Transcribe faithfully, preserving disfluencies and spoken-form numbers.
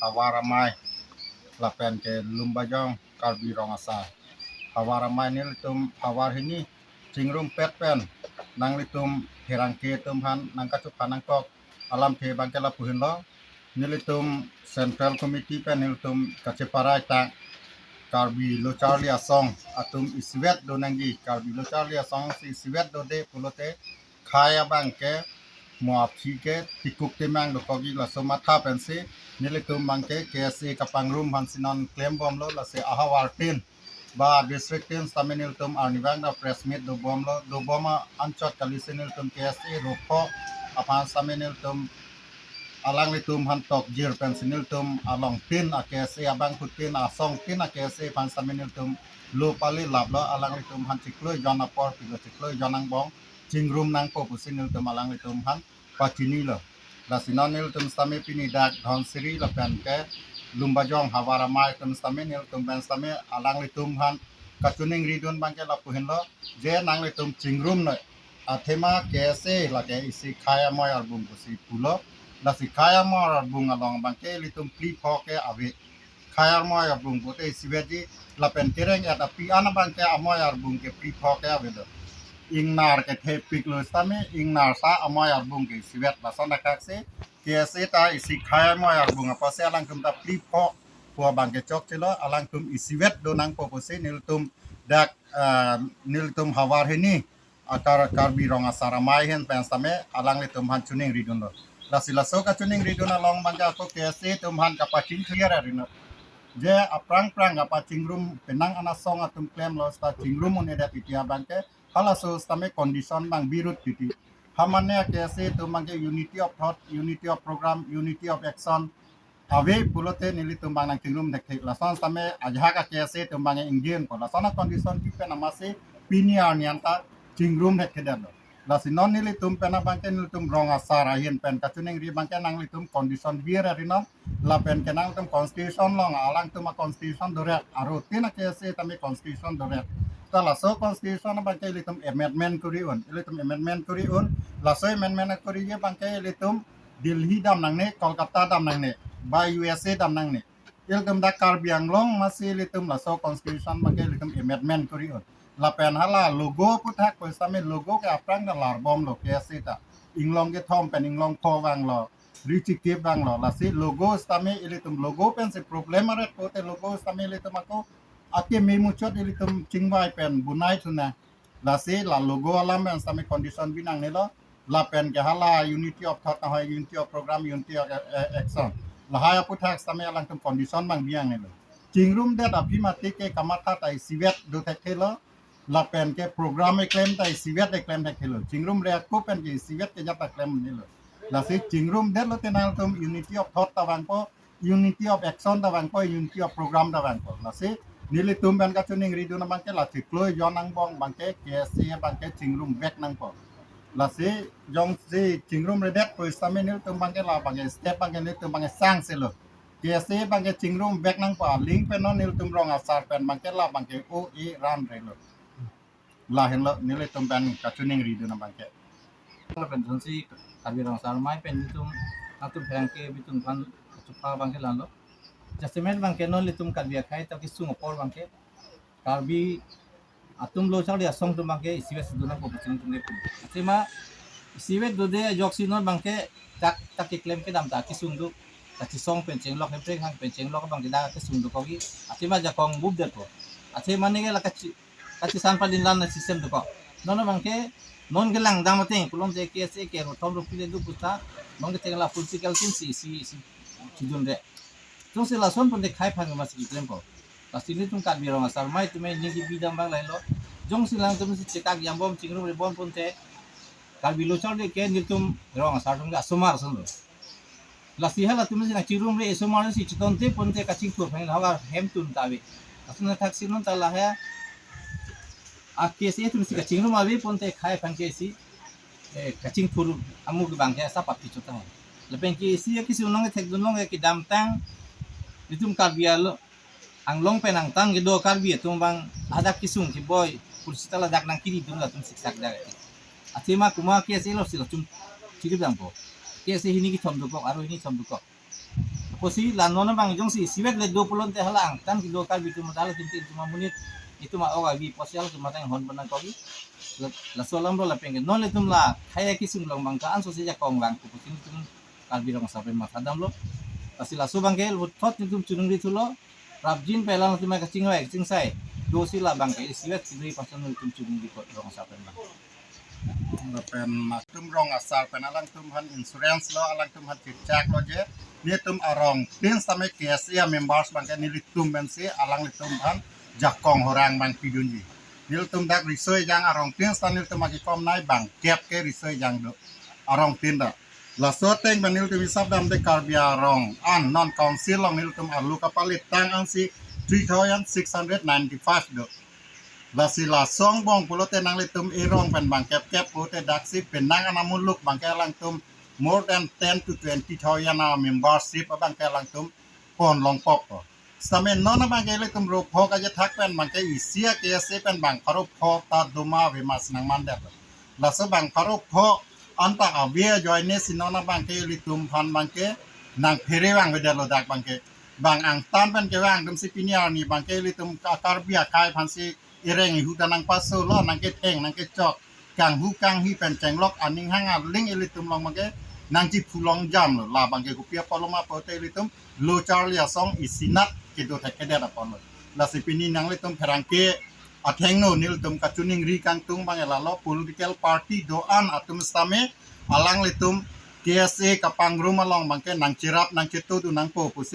Havar Amei lapen ke Lumbajong Karbi Rong Asar. Havar Amei nelitum havar hini chingrumpet pen nanglitum pherangke atum aphan nangkachupha nangkok alamthe abangke lapu henlo. Nelitum Central Committee pen nelitum kacheparai ta Karbi Lo Charli Asong atum isivet do nangji, Karbi Lo Charli Asong si isivet dode pulote khei abangke mo aphi ke tikuk temang dokokji, laso matha pensi nelitum abangke K S A kapangrum aphansi non klembomlo. Lasi ahavar tin ba district tin sitame nelitum arnivang ta press meet dobomlo, dobom anchot kalisi nelitum K S A rupho aphan sitame nelitum alanglitum aphan tokjir pensi nelitum along tin a K S A abangphu tin asong tin a K S A aphan sitame nelitum lo pali laplo, alanglitum aphan chiklo jon apor pilo, chiklo jon angbong chingrum nangpo pusi nelitum alanglitum aphan pachinilo. Lasi non nelitum sitame pini dak Dhansiri lapen ke Lumbajong Havar Amei atum sitame nelitum pen sitame alanglitum aphan kachiningridun abangke lapu henlo, je nanglitum chingrum noi, athema K S A lake isi khei amoi arbung pusi pulo. Lasi khei amoi arbung along abangke ilitum phli pho ke ave. Khei amoi arbung pute isivetji, lapen kereng-et api an abangke amoi arbung ke phli pho ke avelo. Ingnar ke thepiklo sitame ingnar sa amoi arbung ke isivet, lason akhak si K S A ta isi khei amoi arbung apotsi alangtum ta phli pho pu abangke chokchelo, alangtum isivet do nangpo pusi nelitum dak, ah, nelitum havar hini akar Karbi Rong Asar Amei ahin pen sitame alanglitum aphan chiningridunlo. Lasi laso kachiningridun along abangke ako K S A atum aphan kapachingthir arinot, je aphrang phrang kapachingrum penang an asong atum klemlo sita chingrum un-edet titi abangke halaso sitame condition abang birut titi. Hamane K S A atum abangke unity of thought, unity of program, unity of action ave pulote nelitum abang nangchingrum thekthe. Lason sitame ajahak a K S A atum abang ingjinpo. Lason a condition kepi pen amatsi pini arni anta chingrum thekthedetlo. Lasi non nelitum pen abangke nelitum Rong Asar ahin pen kachiningri abangke nanglitum condition bir arinon, lapen ke nangtum constitution along, alangtum a constitution doret, aro tin a K S A tame constitution doret. Ta laso constitution abangke ilitum amendment kori un, ilitum amendment kori un, laso amendment koriji abangke ilitum Delhi dam nangne, Kolkata dam nangne, ba U S A dam nangne. Ilitum dak Karbi Anglong amatsi ilitum laso constitution abangke ilitum amendment kori un. Lapen hala logo aphuthak pusitame logo ke aphrang ta larbomlo K S A ta. Inglong kethom pen inglong pho vanglo, richikip vanglo. Lasi logo sitame ilitum logo pensi problem aret pute logo sitame ilitum ako akeme muchot ilitum chingvai pen bunai thu nang. Lasi la logo alam pen sitame condition bi nangnelo. Lapen ke hala unity of thought ahoi, unity of program, unity of, eh, eh, action. Lahai aphuthak sitame alangtum condition abang bi nangnelo. Chingrumdet aphi mati ke kamatha ta isivet do thekthelo. Lapen ke program keklem ta isivet keklem thekthelo. Chingrumre ako pen ke isivet ke jat ta klem nelo. Lasi chingrumdetlo te nangtum unity of thought ta vangpo, unity of action ta vangpo, unity of program ta vangpo. Lasi nelitum pen kachiningridun abangke la chiklo jon angbong abangke K S A abangke chingrumvek nangpo. Lasi jongsi chingrumredet pusitame nelitum abangke la abangke step abangke nelitum abangke sangselo. K S A abangke chingrumvek nangpo, aling pen non nelitum Rong Asar pen abangke la abangke o e ran relo. Lahenlo nelitum pen kachiningridun abangke. Lapen sonsi Karbi Rong Asar Amei pen nelitum, nangtum pherangke atum aphan kachupha abangke la-anlo. Jasemet abangke non nelitum Karbi akhei ta kesung apor abangke Karbi atum Lo Charli Asong atum abangke isivet si dun nangpo pusi nelitum ke pu. Athema isivet dode ajoksi non abangke tak tak keklem kedam ta kesung do. Kachesong pen chenglok, Hemprek Hang pen chenglok abangke dak kesung dokokji. Athema jakong bubdetpo. Athema neke la kachi kachisan padin lan na system dokok. Non abangke non kelang dam ateng pulote K S A ke ro thom ro phli le do puta. Non ke tengla political team si si si chidunre. Jongsi lason pon de khei aphan amatsi klempo. Lasi nelitum Karbi Rong Asar Amei atum ningje bidam abang lahenlo. Jongsi alangtum si chekak jambom chingrumrebom pute Karbi Lo Charli ke nelitum Rong Asar atum ke asomar ason lo. Lasi halatum si nangchingrumre asomar si chitonte pute kachingthur aphan havar hem tun ta ave. Lason athaksi non ta lahai a K S A atum si kachingrum ave pute khei aphan ke si, eh, kachingthur amu ke abangke asap aphi chot tahai. Lapen ke isi ya kisi unong thekdun long ya kedamtang nelitum Karbi alo Anglong pen angtan kedo Karbi atum abang hadak kesung keboi, pursita ladak nangkiri dun latum siksak dak. Athema kuma KSA lo si latum chiri dangpo. KSA hini kethom dokok, aro hini thom dokok. Apotsi la non abang jongsi isivet le do pulote hala angtan kedo Karbi atum adala tintin atum amonit, itum a-ok avi apotsi halatum matang hon pen nangkokji. La-, laso alam lo lapen ke non ilitum la khei akesung along abang ka-an so si jakong vangpo pusi ilitum Karbi Rong Asar pen mathadamlo. Lasi laso abang ke puthot ilitum chuningri thulo. Prapjin pen alangtum kachingvai kachingsai do si la abang ke isivet si do-i pason ilitum chuningri kot Rong Asar pen abang. Lapen atum Rong Asar pen alangtum aphan insurance lo, alangtum aphan chechak lo je, nelitum arongtin sitame KSA members abang ke nelitum pensi alanglitum aphan jakong horang abang pidunji. Nelitum dak riso ejang arongtin sita nelitum akekom nei bangkep ke riso ejang do. Arongtin ta. Laso ateng pen nelitum hisap damde Karbi arong an non council along nelitum arlo kapalit tang ansi three thousand six hundred ninety-five do. Lasi laso angbong pulote nanglitum erong pen bangkep kep pulote daksi penang anamuluk abang ke alangtum more than ten to twenty thousand a membership abang ke alangtum pon longpokpo. Sitame non abang ke ilitum ro pho kajethak pen abang ke isi a-KSA pen bang pharo pho ta doma ave ma si nangmandetlo. Laso bang pharo pho anta ave ajoine si non abang ke ilitum aphan abang ke nangphere vangvedetlo dak abang ke. Bang angtan pen kevang atum si pini arni abang ke ilitum ka-, Karbi akhei aphansi ereng ihu ta nangpasolo, nangketheng nangkechok, kanghu kanghi pen chenglok aning hang aling ilitum along abang ke nangchiphu longjamlo. La abang ke kopi apotlo ma pulote ilitum lo charli asong isinat kedo thekthedet aponlo. Lasi pini nanglitum pherangke athengno nelitum kachiningri kangtung abang ke lalo, political party do-an atum sitame alanglitum KSA kapangrum along abang ke nangcherap nangchetu do nangpo pusi